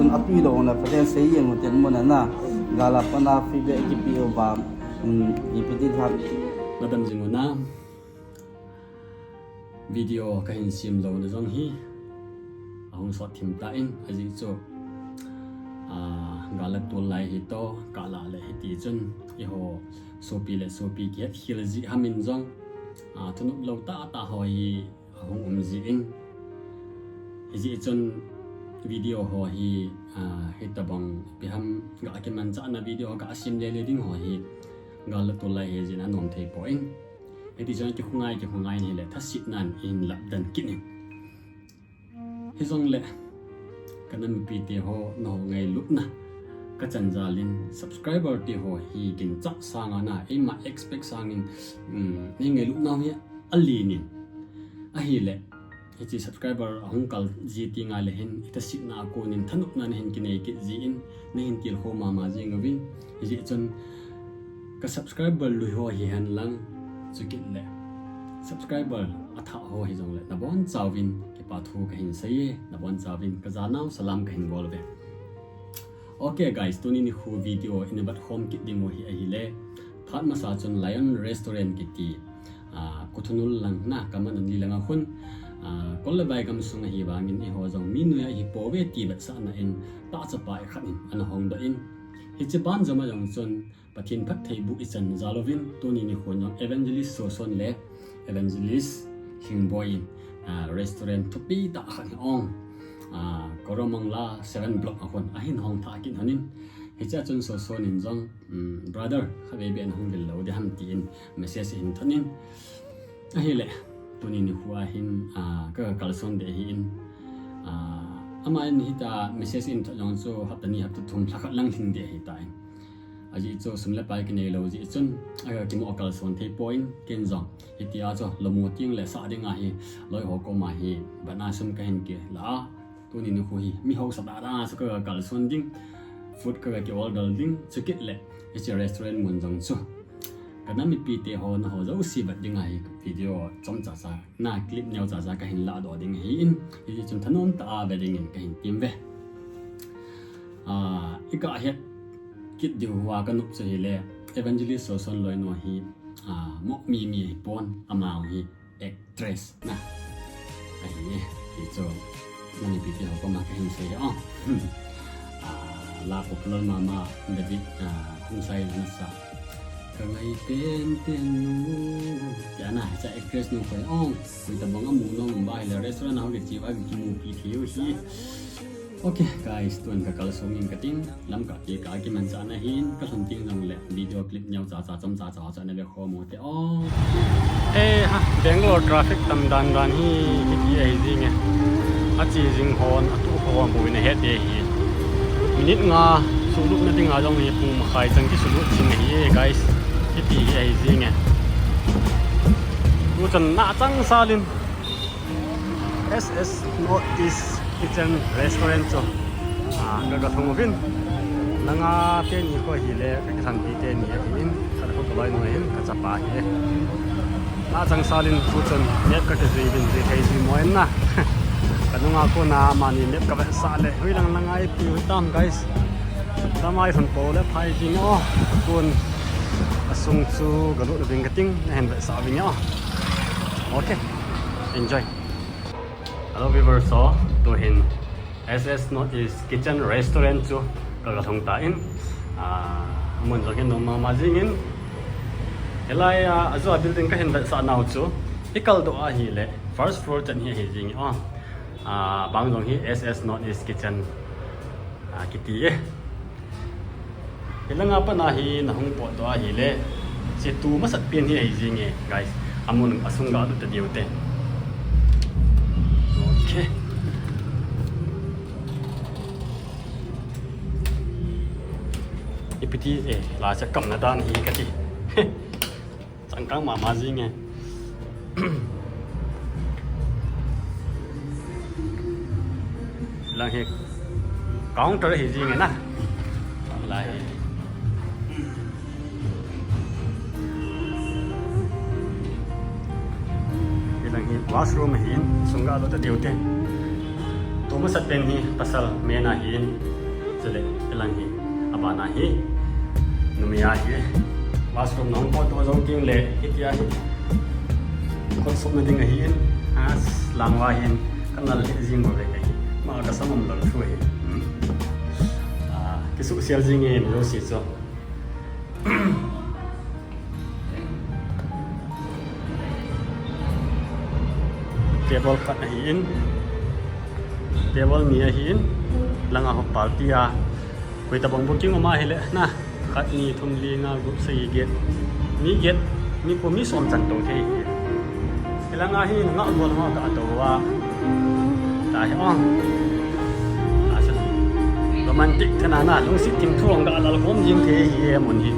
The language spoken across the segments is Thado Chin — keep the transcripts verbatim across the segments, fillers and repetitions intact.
Atui lou na phaten sei jeng u ten mun a na. Gal a pat a feedback kipe uva, um, ipi ti ham. Nadam jing u na. Video kahin sem lou na jong hi ahung sot thim tan, ajeh chu, ah, gal a tol lai hi toh, kah lah le hiti chun, eiho sopi le sopi kihet khel jeh ham in jong, ah, thanop lou tah tah ho hi ahung um jin. Hijeh chun video ho hi, ah, hitobang ipi ham ga kimanchahna video ga sem le le ding ho hi gal a tol lai hi jeh in anom thei poi. Hiti chun kikhongai, kikhongai in hile thasetnan ihin lap den kit in. Hijongle, ka nam mipi te ho, nangho ngailutna ka chan jal in, subscriber te ho hi ginchat sang a na, eima expect sang in, um, nei ngailut nau hi alen in. Ahile, hiche subscriber ahung kal ji ti ngai le hin, i thasetna a kon in thanopna nahin kinei kit jin, nahin tilkhou mama jing uvin. Hijeh chun, ka subscriber lui ho hihen lang, chukit le subscriber athah ho hijongle, nabonchauvin kipa thu kahin sei e, nabonchauvin ka janau salam kahin bol uve. Ok guys, tuni nikho video ina vet khom kit ding u hi ahile, phat masa chun Lion Restaurant kiti, ah, Kuthanul lang na, Kamenani lang a khun, ah, kol le bai gamsung ahi vangin eiho jong mi noiya ihi pouve ti vetsahna in, tahchapa khat in ana hongdoh in, hiche ban jom a jong chun, Pathen phattheiboh ichan jal uvin, tuni nikho jong Evangelist Soson le Evangelist Lhingboi in, ah, restaurant thupi tah khat hi ong, ah, Coromangala seven block a khun ahin hong thah kit lhonin. Hichea chun Soson in jong, um, brother, khatvei beh nahung vil lou ding ham tin message ahin thot in. Ahile, tuni nikho a hin, ah, ka, ka kalson ding ahin, ah, ama in hitia message ahin thot jong chu hapta ni hapta thum lha khat lang lhin ding ahitan. Ajeh chu sum le pai kinei lou jeh chun, aga kimo kalson thei poi, ken jong hitia chu lomo teng le sah ding ahi, loi ho koma hi bana sum kahin kila a, tuni nikho hi mi haosa tah tah a chu ka kalson ding, food ka ki order ding, chukit le hiche restaurant mun jong chu ka nam mipi te ho, nangho jouse vet ding ahi, video chomcha cha na, clip neocha cha kahin ladoh ding ahin, hijeh chun thanom tah a ve ding in kahin tem uve. Ah, i kahet kit diu a ka nop chu ahile, Evangelist Soson loi nu hi, ah, moh mi mi ahipon, ama hi actress na ahi e, ti chu nam mipi te ho koma kahin sei e. Ah, la popular mama David, ah, Khongsai in ana sa, Ka ngai penpen nu, tia na, hiche actress nu koi ong, koi tabang amu nom uva ahile restaurant a hung kiche uva kimupi thei u hi. Ok guys, tun ka kalson in kating, lamkah te ka kimanchahna hin, kalhun teng jongle video clip neocha cha chomcha cha chu ana ve khom u hite o. Eh ha, Bangalore traffic tam dan dan hi, hiti ahi jing e. Ache jing hon, atuh hon boina het ding ahi. Minute nga sulutna dinga jong hi pung makhai chan kisulut jing ahi e, guys. Hiti hi ahi jing e. Tuchan na changsal in S S North East Kitchen Restaurant chu, ah, ka, ka thung uvin. Langa teni kho hile, ka kilhonpi teni ahin, khat kho ka loinu ahin, ka chapa ahi. Na changsal in tuchan map ka kijui uvin, jui thei jui mo in na. Ka nunga kona amani map ka vetsah le, hoilang langa ipi u hitam, guys. Damai thon po le phai jing o. Tun asung chu ka lut uving kating, nahin vetsah uving o. Ok. Enjoy. Hello viewers, so tuhin S S North East Kitchen Restaurant chu ka, ka thung tan, ah, amun jong hi nom mama jing in, hilai a, ajo a building kahin vetsah nau chu, i kaldoh ahile first floor chan hi ahi jing e. Ah, bang jong hi S S North East Kitchen, ah, kiti e. Hilanga pat a hi nahung potdoh ahile, hiche tu masat pen hi ahi jing e, guys. Amun asung ga lut ta diu te. Ok. Ipi ti e, la cha kamna dan hi kati. Changkang mama jing e. Lang hi counter hi jing e na. Lai hi. Hilang hi washroom ahin, sung ga lut ta diu te. Masat pen hi pasal men ahin, chule hilang hi, abana hi numei ahi. Washroom nahung pot to jong teng le, hitia hi khut sopna ding ahin, a, lang uva hin kanal lheh jing bou ve kahi. Ma kasam umlou thu ahi. Ah, kisocial jing e, mi jouse chu. Table khat ahin, table ni ahin, langa ho party a, koi tabang booking um ahile na, khat, ni, thum, li, nga, gup, sagi, get, mi get, mi ko mi som chan to thei hi. Hilanga hi nga bol ho ka to uva. Tahi ong. Asa. Romantic thena na, lungset thim thu ong ka lal khom jing thei hi e mun hi.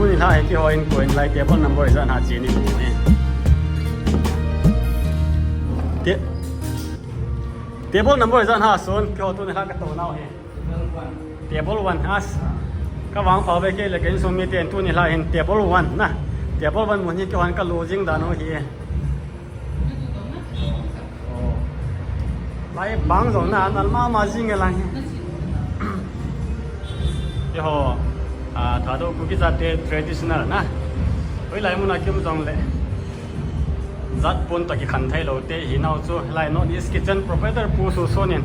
Tuni lha hi kihon koi lai table number ijat ham cheni mu e. Te-, table number ijat ham son kihon tuni lha ka to nau hi. Table one, as. Ka vangpha ve kei le ka insung miten tuni lha hin table one na. Table one mun hi kihon ka lo jing dan u hi. Lai bang jong na, nal mama jing e lang hi. Eiho, ah, Thadou Kuki jat te traditional na. Hoilai mun a kium jong le. Jat pon toh kikhen thei lou te hi nau chu, lai North East Kitchen proprietor Pu Soson in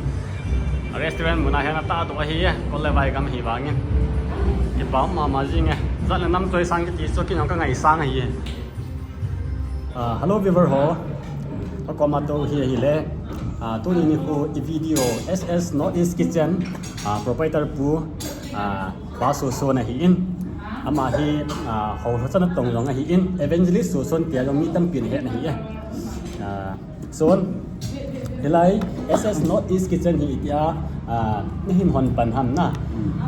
restaurant mun a hin atah doh ahi e, kol le vai gam hi vangin. Kipa um mama jing e, jat le nam choi sang kiti chu kei jong ka ngaisang ahi e. Ah, hello viewer ho. Ka koma tou hi ahile. Ah, tuni nikho i video S S North East Kitchen, ah, proprietor Pu, ah, Pa Soson ahin, ama hi, ah, houhlo chan atong jong ahin, Evangelist Soson tia jong mi tampin ahet ahi e. Ah, Son, hilai S S North East Kitchen hi itia, ah, nahin hon pan ham na.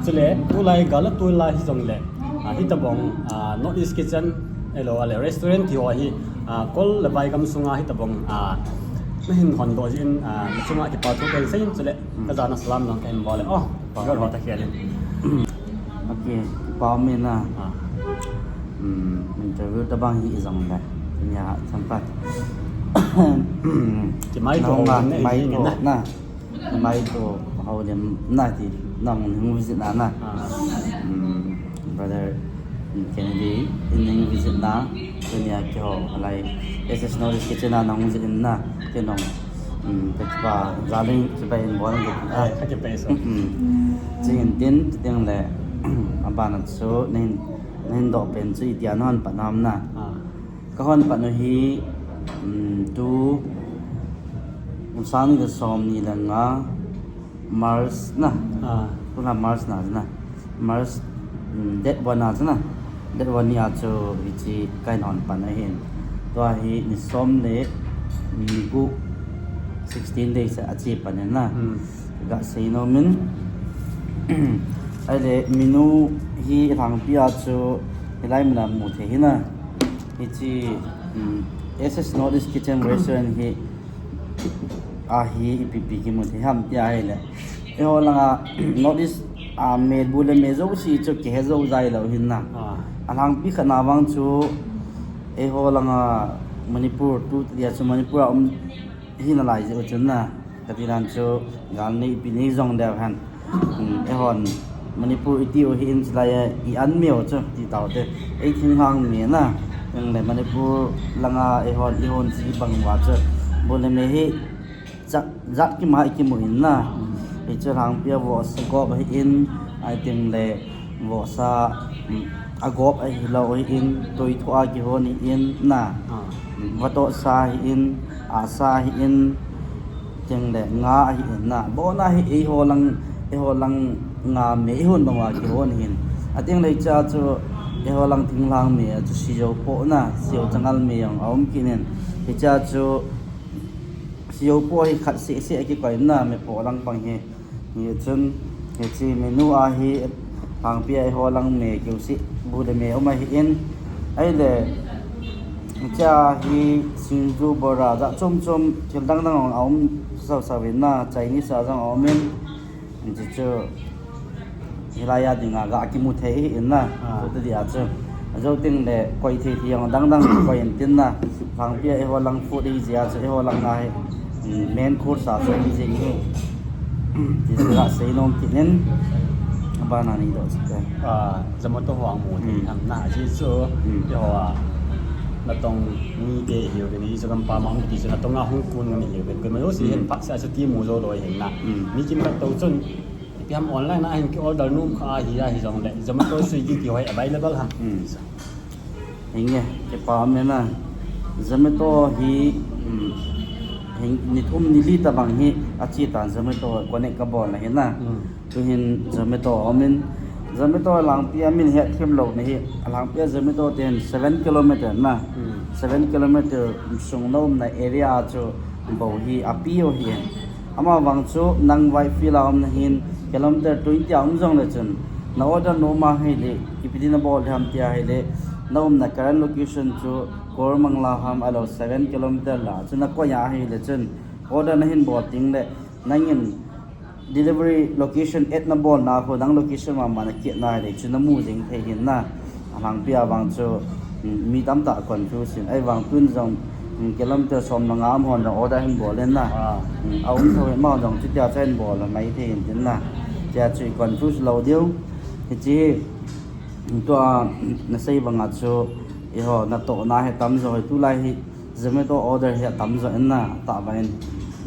Chule, tulai gal a tulai hijongle, ah, hitabang, ah, North East Kitchen, elo ale restaurant ti ho hi, ah, kol le vai gam sunga hitabang, ah, nahin hon doh jeh in, ah, nachunga kipa thu kahin seiyin chule, ka jana salam jong kahin bol e. Oh, Gal ho ta khel in. Okay, kipa um e na. Ah. Hmm, interview tabang hi jong le. Nia, champa. Kimai to ho na, kimai to na. Kimai to ho le na ti nang hung visit na na. Ah. Hmm, brother Kennedy in hung visit na. Nia keiho lai S S North East Kitchen a nahung visit in na. Kei nong. Hmm, ka kipa, jana kipa in bol nge. Ah, ka kipa e so. Hmm. Chingin tin, chuteng le, abana chu, nahin, nahin doh pen chu itia nahon pan ham na. Ah. Ka hon pan u hi, hmm, tu, kum sang ni le som ni le nga, March na. Ah. Tulha March na na. March, mm, date one a chu na. Date one ni a chu hiche kahin hon pan ahin. Tua hi ni som le ni gup, sixteen days a che pan in na. Hmm. Ga sei nom in. Ahile menu hi lhangpi a chu hilai mun a mu thei hi na. Hiche, mm, S S North East Kitchen Restaurant hi ahi ipi pi kimu thei ham ti ahile. Eiho langa North East a me bu le me jouse chu kihe jou jai lou hin na. Ah. Alhangpi khat na vang chu eiho langa Manipur tu tia chu Manipur a um hi nalai jeh u chun na. Kati dan chu gal nei pi nei jong deu hen. Hmm, eihon Manipur iti u hi in chulai a i an me u chu ti tau te. Ei thinglhang me na. Eng le Manipur langa eihon i hon chi bang uva chu. Bu le me hi Cha-, jat kima i kimu in na. Hichu lhangpi a vohsa gop ahi in, ahiteng le vohsa, mm, agop ahilou ahi in, toitho a kihon ahi in na. Ah. Mm, vatohsa ahi in, ahsa ahi in, teng le nga ahi in na. Abona hi eiho lang, eiho lang nga me i hon bang uva kihon ahi in. Ahiteng le hichea chu eiho lang thinglhang me a chu sijou poh na, sijou changal me jong aum kit in. Hichea chu Sijou poh hi khat seh seh a kikoi na, me poh lang bang hi. Hichun, hiche menu a hi, lhangpi a eiho lang me kiu seh, bu le me um ahi in. Ahile, hichea hi singju bora, jat chom chom, thil dang dang jong aum sao sao in na, Chinese a jong aum in. Hiche chu, hilai a dinga ga kimu thei ahi in na. Ah. Chuti dia chu. Ajou teng le koi thei thei jong dang dang koi in tin na. Lhangpi a eiho lang food hi jia chu eiho lang a hi, mm, main course a chu hi jing hi. Ti chu ka sei nom kit in. Abana nei doh chu te. Ah, Zomato ho ang mu thei ham na. Ajeh chu eiho a natong mite hiu ve ni chu gam pa ma hung ti chu natong a hung kun ngam hiu ve. Koi ma jouse hin phat sa chu ti mu jou loi hin na. Mi kim khat tou chun Ipi ham online a hin ki order nom kha ahi a hijongle Zomato, Swiggy ti ho hi available ham. Hinge, kipa um e na. Zomato hi, um, hin ni thum ni li tabang hi achi tan Zomato connect kabol na hi na. Tuhin Zomato um in, Zomato Langpia min het them lou na hi, Langpia Zomato ten seven kilometer na. Seven kilometer sung na umna area chu bou hi api u hi. Ama vang chu nang Whitefield a um na hin kilometer twenty a um jong le chun na order nom a hile, ipi ti na bol ham ti a hile, na umna current location chu Koramangala ham alou seven kilometer la chu na koi a hile chun order na hin bol teng le nangin delivery location add na bol na khu nang location mama na kit na hile chu na mu jing thei hin na. Alhangpi a vang chu, um, mi tamtah confuse in. Ahivang tun jong, um, kilometer som le nga um hon jong order hin bol in na. Ah. Um, a um tho in ma jong chutia chu hin bol mai thei in tin na. Tia chu i confuse lou diu. Hichi, um, tua, um, na sei banga chu, eiho, natoh na hi tam jo hi tulai hi. Zomato order hi atam jo in na, tah va in.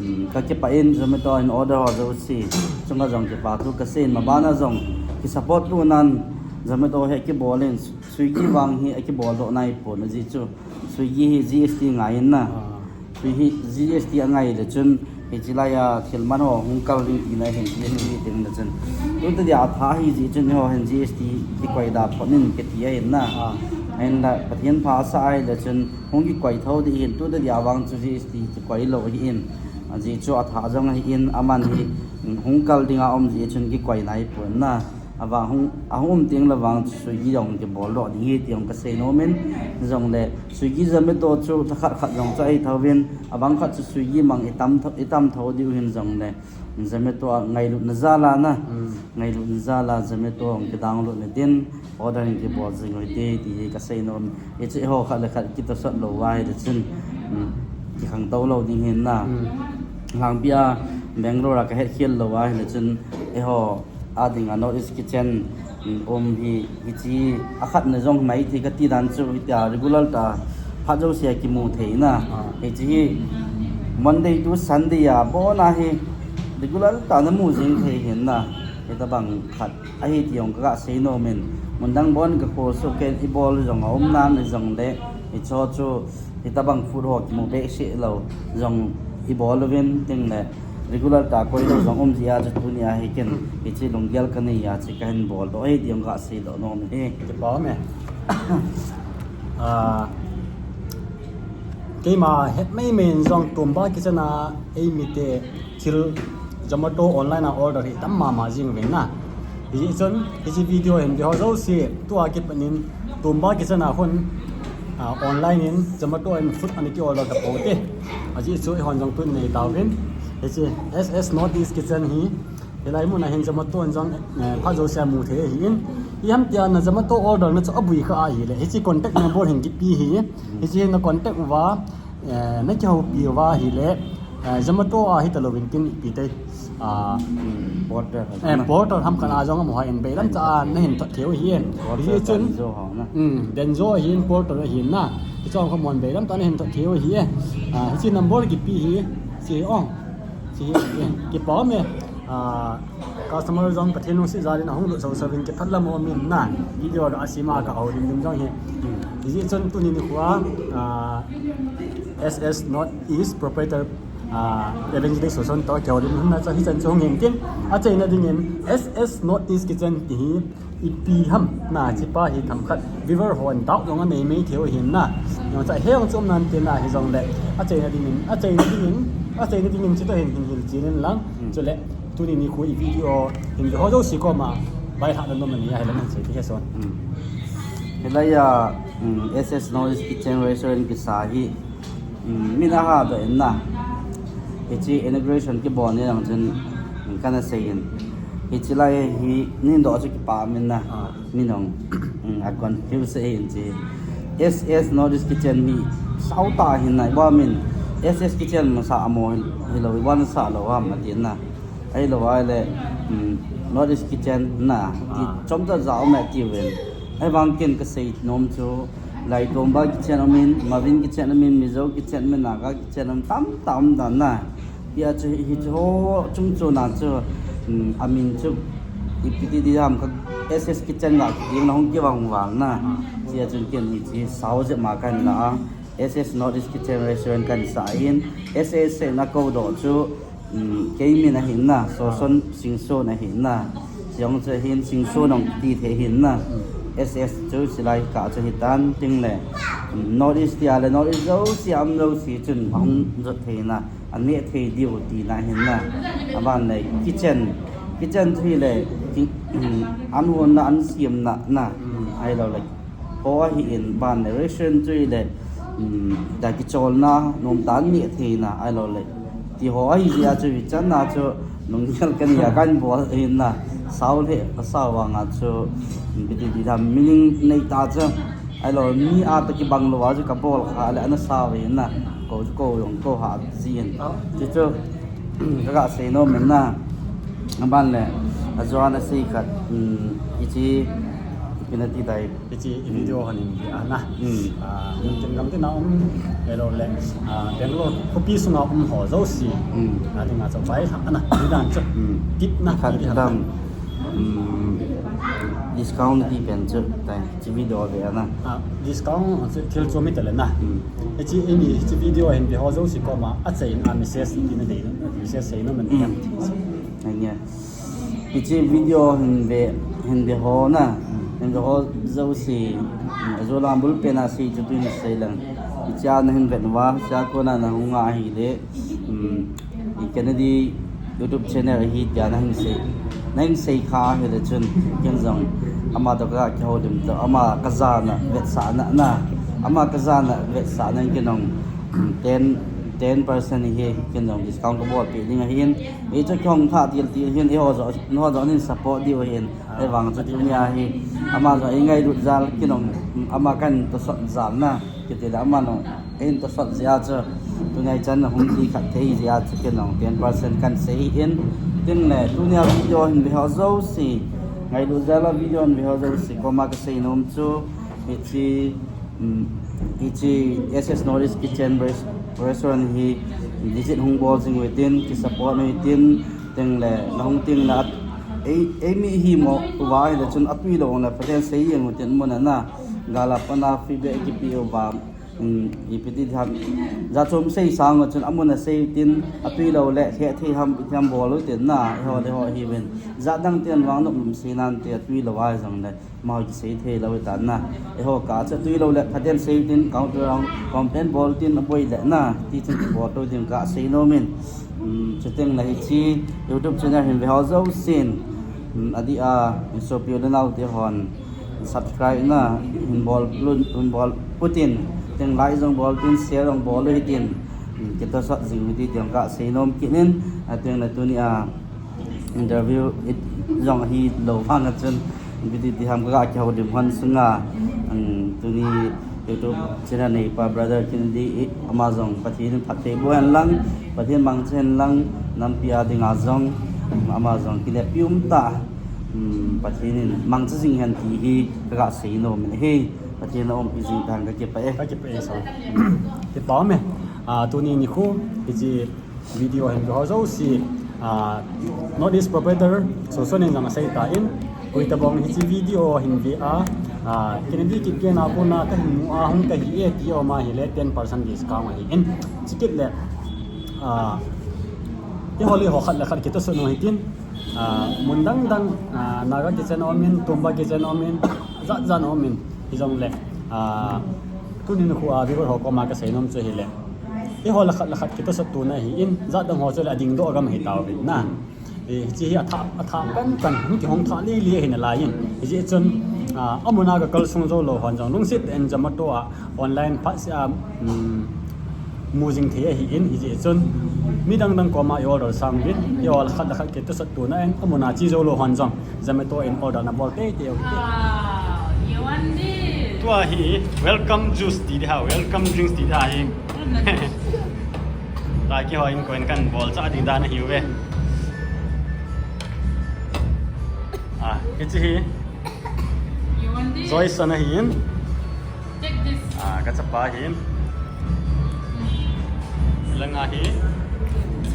Um, ka kipa in Zomato in order ho jouse. Chunga jong kipa thu ka sei in ma bana jong ki support tu nan Zomato hi kibol in Swiggy vang hi akibol doh nai pon ajeh chu. Swiggy hi G S T ngai in na. Ah. Swiggy hi G S T angai le chun hichi lai a thil man ho hung kal ding ti na hin G S T ding le chun. Tu te dia tha hi jeh chun ho hin G S T kikoi da pon in kiti a hin na. Ah. Ahin la Pathen pha sa ai le chun hung kikoi tho ding hin tu te dia vang chu G S T kikoi lou hi in. Ajeh chu atha jong hi in aman hi hung kal ding a um jeh chun kikoi nai pon na. Avang hung, ahung um teng le vang chu Swiggy jong kibol doh ding hi ti jong ka sei nom in, jongle Swiggy Zomato chu thakhat khat jong chu ahi tho in, avang khat chu Swiggy mang i tam tho, i tam tho diu hin jongle Zomato a ngailutna jal a na, ngailutna jal a Zomato jong ki download na tin, order in kibol jing u hite ti hi ka sei nom. Hichu eiho khat le khat kitosot lou va hile chun, um, kikhangtou lou ding hin na. Langpi a Bangalore a ka het khel lou va hile chun eiho a ding a North East Kitchen, um, um hi, hichi a khat na jong mai thei ka ti dan chu hitia regular ta phat jouse a kimu thei na. Ah. Hichi hi Monday to Sunday a bon a hi regular ta na mu jing thei hin na. Hitabang khat ahi ti jong ka ga sei nom in, mun dang bon ka khol su ken i bol jong a um nan i jongle, i cho chu hitabang food ho kimu behseh lou jong i bol uvin teng le regular ta koi lou jong um jeh a chu tuni a hi ken hichi lunggel ka nei a chu ka hin bol doh ahi ti jong ka sei doh nom in hi. Kipa um e. Ah, keima het mai mai in jong Tumba Kitchen a eimite thil Zomato online a order hi tam mama jing uvin na. Hijeh chun, hichi video hin ve ho jouse, tua kipat in Tumba Kitchen a khun, ah, online in Zomato in food ana ki order ta pou te. Ajeh chu eihon jong tun nei tauvin. Hichi S S North East Kitchen hi, hilai mun a hin Zomato in jong, eh, phat jouse a mu thei ahi in. Iham tia na Zomato order na chu abui kha ahile. Hichi contact number hin kipe hi. Hichi na contact uva, eh, na kihoupi uva ahile, eh, Zomato a hita louvin tin ipi te, ah, portal, eh, portal ham khat a jong amaho in beilam cha a na hin thot thei u ahi e. Portal hichi chun, Denso ho na. Um, Denso ahin portal ahin na. Hichun khamon beilam cha a na hin thot thei u ahi e. Ah, hichi number kipe hi, hichi hi, oh, hichi hi, eh, kipa um e. Ah, customer jong Pathen lungset jal in ahung lut soso vin kiphat lam um in na. Video ga asima ka houlim lim jong hi. Hijeh chun tuni nikho a, ah, S S North East proprietor, ah, Evangelist Soson to kihoulim hun na chu hichan chu hung hin tin. Achaina dingin S S North East Kitchen ti hi ipi ham na hichi pa hi themkhat viewer hon doubt jong anei mai thei u ahin na. Jong cha he jong chu um nan tin na hijongle. Achaina dingin, achaina dingin, achaina dingin chutoh hin hin hil chen in lang. Chule. Tuni nikho i video hin ve ho jouse koma, vaihahna nom na nei ahile nang sei ti he son. Hmm. Hilai a, hmm, S S North East Kitchen Restaurant kisa hi, hmm, min aha doh in na. Hichi inauguration kibol ni lang chun, hmm, kana sei in. Hichi lai hi, nin doh chu kipa min na. Ah. Min ong. Hmm, a confuse ahin chi. S S North East Kitchen hi sao tah ahin na, iba min S S Kitchen masa amo hilou, iba na sa lou ham atin na. Ahilou ahile, hmm, North East Kitchen na, ti chomcha ja um e ti uvin. Ahivang ken kasei nom chu, lai Tomba Kitchen umin, Mavin Kitchen umin, Mizo Kitchen umin, Naga Kitchen um tamtah um dan na. Hia chu, hichu ho chungchon a chu, um, amin chu ipi ti diham kha S S Kitchen ga kiti na hung kivang val na. Hia chun ken hichi sao jep ma kahin la a, S S North East Kitchen Restaurant kahin sa in, S S na kou doh chu, um, kei min ahin na, Soson Singson ahin na. Chujong chu hin Singson ong ti thei hin na. S S chu silai kah chu hitan ting le, um, North East tia le North East jouse, um, jouse chun ahung jot thei na. Aneh thei diu tina ahin na. Aban le kitchen, kitchen chu hile, ki-, um, an honna, an siamna na. Ahilou le, ho ahin, ban le restaurant chu hile, um, da kicholna, nomtah an neh theina, ahilou le. Ti ho ahi jeh a chu, hichan a chu, lunggel kani a kahin bol ahin na. Sao le, asao vang a chu, um, ipi ti diham, meaning nei ta chu. Ahilou, mi a toh kibang lou a chu kabol kha le ana sa ve na. Kou chu kou jong kou ha jin. Ti chu, kaga sei nom in na. Aban le, ajoa na sei khat, um, hichi, ipi na ti tai. Hichi, i video hon in dia na. Hmm. Ah, mun tin gam tin a um, ahilou le, ah, Bangalore, khopi sunga um ho jouse. Hmm. A dinga chu bai ha na, ti dan chu. Hmm. Tip na, khat ti dan. Um, discount ti pen chu tai. Chi video ve na. Ah, discount, ah, chi thil chu mi tele na. Hmm. Hichi, hichi video hin ve ho jouse koma, achai in a message ti na dei, message sei nom in. Hmm. Ai nia. Hichi video hin ve, hin ve ho na. Hmm. Hin ve ho jouse. Hmm, ajo lang bul pen a sei chu tuin sei lang. Hichia na hin ve uva, hichia kona na hung a hile. Hmm. I Kennedy YouTube channel ahi tia na hin sei, na hin sei kha hile chun ken jong ama toh ka kihoulim toh, ama kajana vetsahna na, ama kajana vetsahna in ken jong, mm, ten, ten percent hi ken jong discount kabol peh ding ahin. Hichu kihong tha til til hin, eiho jong, nangho jong nin support diu ahin. Ahivang chu tunia hi ama jong eingailut jal ken jong, mm, ama kahin tosot jal na, kiti le ama jong Hin tosot jeh a chu, tunai chan na hung ti khat thei jeh a chu ken jong ten percent kahin sei in, tin le, tunia video hin ve ho jouse, ngailut jal a video hin ve ho jouse, koma kasei nom chu, hichi, um, hichi S S North East Kitchen Res-, Restaurant hi visit hung bol jing utin, ki support utin, tin le, na hung tin le, ei, eimi hi mo, uva hile chun atwi lou le, phaten sei jeng utin mun a na, gal a pat a feedback kipe uva, Um, ipi ti ham, jat chom sei sang chun amun a sei tin, atwi lou le, he thei ham, iti ham bol u tin na, eiho le ho hi ven. Jat dang tin vang nom sei nan ti atwi lou a jong le, amau kisei thei lou tan na. Eiho kah chu atwi lou le, phaten sei tin, counter a complain bol tin aboi le na, ti chun kibol to ding kasei nom in. Um, chuteng le hichi, YouTube channel hin ve ho jousen. Um, adeh a, sopi u le nao te hon. Subscribe na hin bol lut, hin bol utin, tin like jong bol tin, share jong bol u hitin, um, kitosot jing u hite ti jong kasei nom kit in, ateng le tuni a interview it jong ahi lou vang a chun, ipi ti ham ka kihoulim hon sunga, um, tuni YouTube channel neipa brother Kennedy, ama jong Pathen in phatthei boh hen lang, Pathen mangcha hen lang, nampi a dinga jong, um, ama jong kineppi um tah. Um, Pathen in mangcha jing hen ti hi ka kasei nom in ahi. Pathen in aumpi jing tahen, kakipah e. Kakipah e, sir. Kipa um e. Ah, tuni nikho, hiche video hin ve ho jouse, ah, North East Proprietor, Soson in jong asei tan, koi tabang hiche video hin ve a, ah, Kennedy Kipgen a kona kahin mu a hung kahi e ti um ahile ten percent discount ahin. Chukit le, ah, eiho le eiho khat le khat kitosot u hitin, Ah, mun dang dang, ah, Naga Kitchen aumin, Tomba Kitchen aumin, jat jat aumin, hijongle, ah, tuni nikho a viewer ho koma kasei nom chu hile. Eiho le khat le khat kitosot tona ahin, jat dang ho chu le ading doh gam ahi tauvin na. Eh, hiche hi athah, athah pen pen, hung kihong thah lele ahi nalai in. Hijeh chun, ah, amun a kakal sung jou lou hon jong, lungset in Zomato a, online phat seh a, um, mu jing thei ahin, hijeh chun mi dang dang koma i order sang uvin, eiho le khat le khat kitosot tona in, amun a che jou lou hon jong, Zomato in order na bol teitei u hite. Wow, you want Tua hi welcome juice ti ding ham, welcome drinks ti ding ham hi. Tua kihoi in koin kan bol cha ding dan ahiuve. Ah, hiche hi. You want this? Joyce ana hin. Take this. Ah, kachapa hin. Langa hi.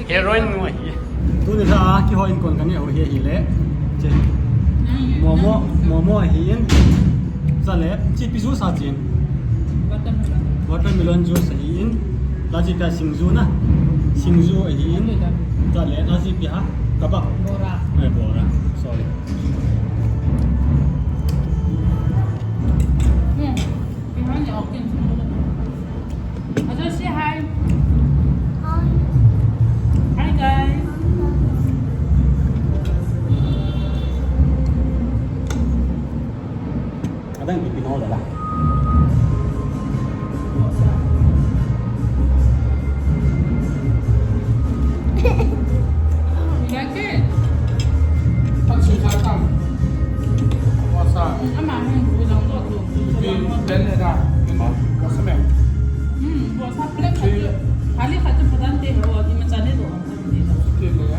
Heroin nu ahi. Tuni la kihoi in kon kaneh u hi ahile. Che. Momo, momo ahin. Chule, chipi juice a chin. Watermelon. Watermelon juice ahin. Lachi ka singju na. Singju ahin. Chule, lachi pi ha. Kabak. Bora. Eh, bora. Sorry. Hmm. Behind the Hawkins. I'll just say hi. Hi. Hi, guys. Kadang pipi nol dah. You like it? What's up? Ama hung bilang to tu. Pin ben le da. What's up, man? Hmm, what's up? Black khat. Hali khat tu patan te ho, di ma chane to. Pin le.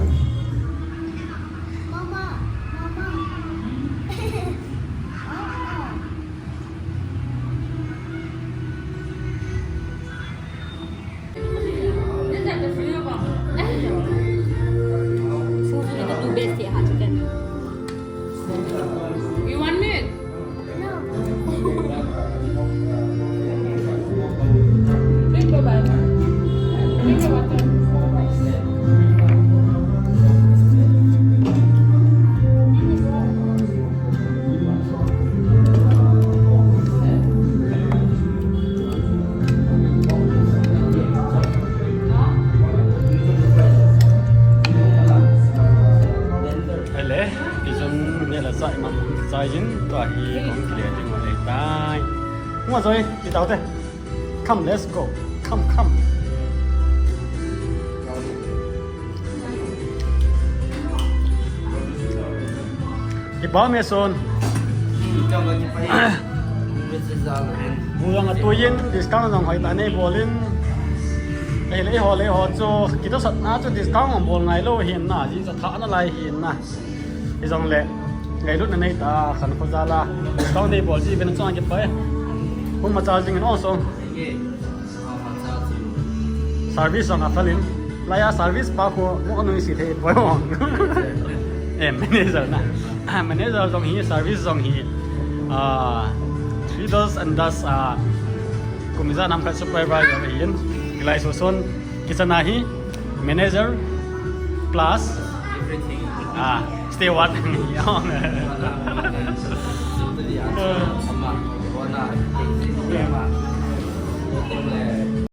Mama, mama. You want milk? No. Drink, bye-bye. Drink the water. Ahile, kijun neh le chah iman chai jin, tua hi kong kile ding ahitai. Hung a Joy, ti tau te. Come, let's go. Come, come. Kipa me son. Bu jong atuiyin, discount jong hoitah nei bolin. Ahile eiho le eiho chu, kitohsahna chu discount jong bol ngailou ahin na, ji chu thah nalai ahin na. Hijongle, ngailutna neitah a khankho jal a discount nei bol ji uvin achung a kipa e. Hung machal jing in o song. Service jong aphal in. Laiya service pa khu mo nuisat thei poi o. Eh, manager na. Ah, manager jong hi, service jong hi. Ah, Riddles and Dust, ah, kum ijat ham khat supervisor ahin. Hilai soson kitchen a hi manager plus, everything, ah, steward. Totally answer.